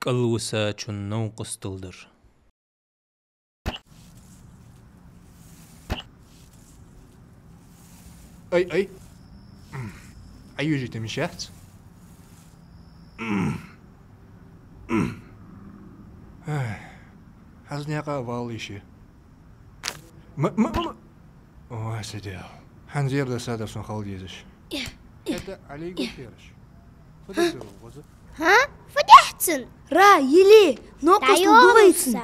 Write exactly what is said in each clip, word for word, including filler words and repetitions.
КӀалвисачун новкъостал дар. Ай, ай. Ай, южи, ты мешац? Ай, хьазнаькъа валлийши. М-, м-, м-, Ой, сидел. Хьанзер да сада сун хала дезаш. Это Али Гутерреш. Фу деза ваза? Хьа? Фу дехцин? Ра, йили, новкъостал ду вайцин.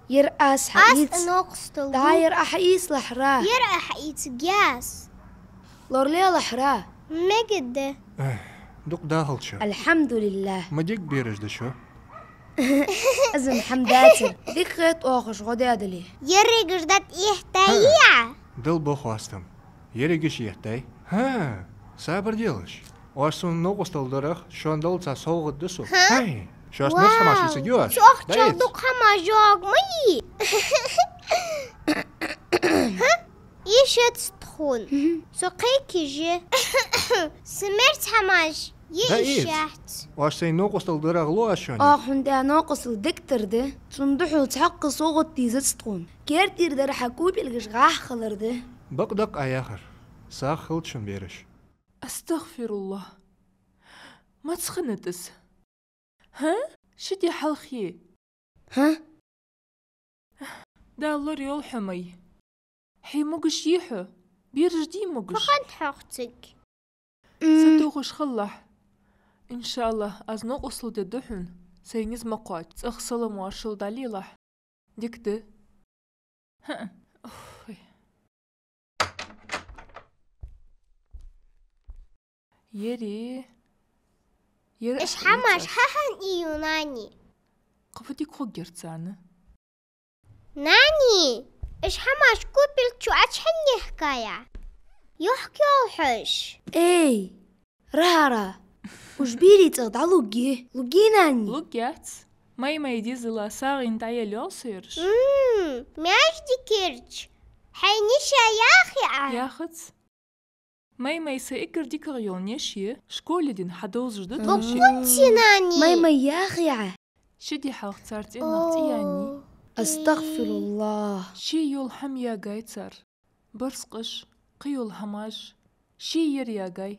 Ер аз хьаийц. Аз новкъостал ду. Да, ер а хьаийцалахь, Ра. Ер а хьаийцагес. Лорлелахь, Ра. Мегаргда. Эх, дукха дахалча. Альхьамдулиллахь. Ма дика бераш да шо. Аз-м хьамдацар. Дика хет оаха шо гӀо даь дале. Ерригаш дӀаэттай? Хьа. Дала ба хоастам. Ерригаш еттай. Хьа, сабар делаш. Оаш сона новкъостал дарах шоана даллалца совгӀат да сона. Хьа? Хьай, шоаш мерза хӀамаш ийцаргйий оаш? Чох-чох дукха хӀамаш йоагӀа ма йий. Хьа? Ийшац тхона. Мгм. Со кхайкаш я. Са мерза хӀамаш йий ийшац. Оаш сайна новкъостал дарах лу аз шоана? Оаха хьона даь новкъостал дикадар да. Цунна духьал цхьаккха совгӀат дезац тхона. Керттера дар хьа купелгаш гӀаххалар да. Бакъ да-кх Ӏа яхар. СагӀа хилда шун, бераш. АстагӀфируллахӀ. Маца хиннад из? Хьа? Ши ди хьалха я. Хьа? Дала лорайойла хьо, май. Хье могаш йий хьо? Бераш дий могаш? Кхы хӀанз хьоахциг. М. Сатохаш хилалахь. ИншааллахӀ, аз новкъостал дергда хьона. Сай низ ма кхоач. ЦӀагӀа салам-моаршал дӀалелахь. Дика да? ХӀа. Уф. Ери. Ери. Уж хӀамаш хьахьа ийцай, нани? Кхы фу дика хургьяр царна? Нани, уж хӀамаш купелга чу Ӏочухьа хьанехкая? Йохк-йола хьожаш. Эй, Рара, уж берий цӀагӀа дӀалургья, лургья, нани? Лургьяц. Май-май дезала сагӀийна дӀаелла йоал со ераш. М, маьждиге керча, хьай неша яхий Ӏа? Яхац. Май-май са эггара дикагӀа йола неша я, школе денз хьадовзаш да тхо шиъ. Бакъонций, нани? Май-май яхий Ӏа? Ши ди хьалха цар цӀенах цӀи яьннай. О. АстагӀфируллахӀ. Ший йола хӀама ягай цар. Барзкъаш, кхыйола хӀамаш, ший ер ягай.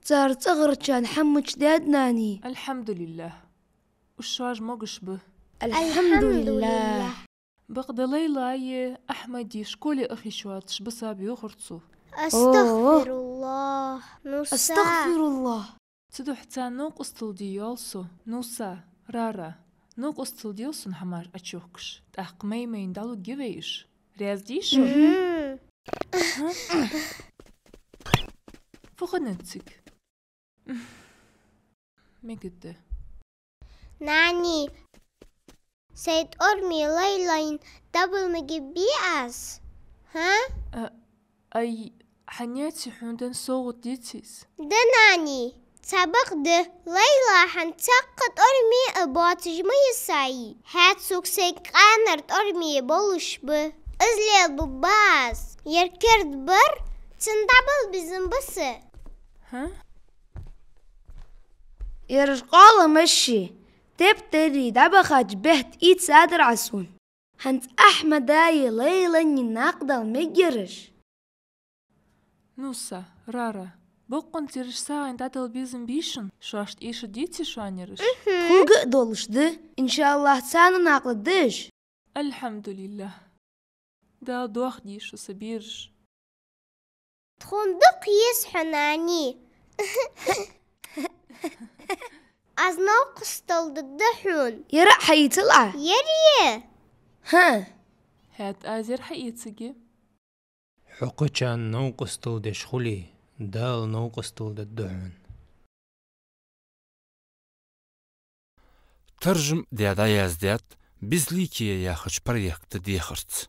Цар цӀагӀарчарна хӀама мича даьд, нани? АльхьамдулиллахӀ. Уж шоаш могаш ба. АльхьамдулиллахӀ. АльхьамдулиллахӀ. Бакъда Лайлай Ахьмади школе ахиш воацаш ба саб, йоахар цо. АстагӀфируллахӀ, Нуса. АстагӀфируллахӀ. Цудухьа царна новкъостал де йоал со. Нуса, Рара, новкъостал де сона хӀамаш Ӏочуйохкаш. ТӀаккха май-майна дӀалургья вай уж. Раьза дий шо? Мгм. Хьа? Фу хиннад цига? Мегаргда. Нани, сай тӀормий Лайлайна дӀабала мегабий аз? Хьа? А, ай, хьанеце хьона денна совгӀат деций из? Да, нани, цхьабакъда, Лайла хьона цхьаккха тӀормий а боацаш ма йисай. ХӀаьта сога сай къаьнара тӀормий болаш ба. Из лелабергба аз. Ер керда бар, цунна дӀабала безам ба са. Хьа? Ераш къоаламаши, тептари дӀабахача бетта ийцадар Ӏа сона. ХӀанз Ахьмадаи Лайлани накъадала мегаргьяраш. Нуса, Рара, боккъонца ераш сагӀийна дӀадала безам бий шун, шоашта эшадеций шоана ераш? Мгм. Тхога а долаш да, иншааллахӀ, царна накъадаргда уж. АльхьамдулиллахӀ. Дала дохаде шо, са бераш. Тхона дукха еза хьо, нани. Аз новкъостал дергда хьона. Ер а хьаийцал Ӏа? Ер я. ХӀа. ХӀаьта аз ер хьаэцаргья. Хьо кхычарна новкъостал деш хуле, Дала новкъостал дергда хьона. Таржам даь дӀаяздаьд «Безликие» яхача проекта дехарца.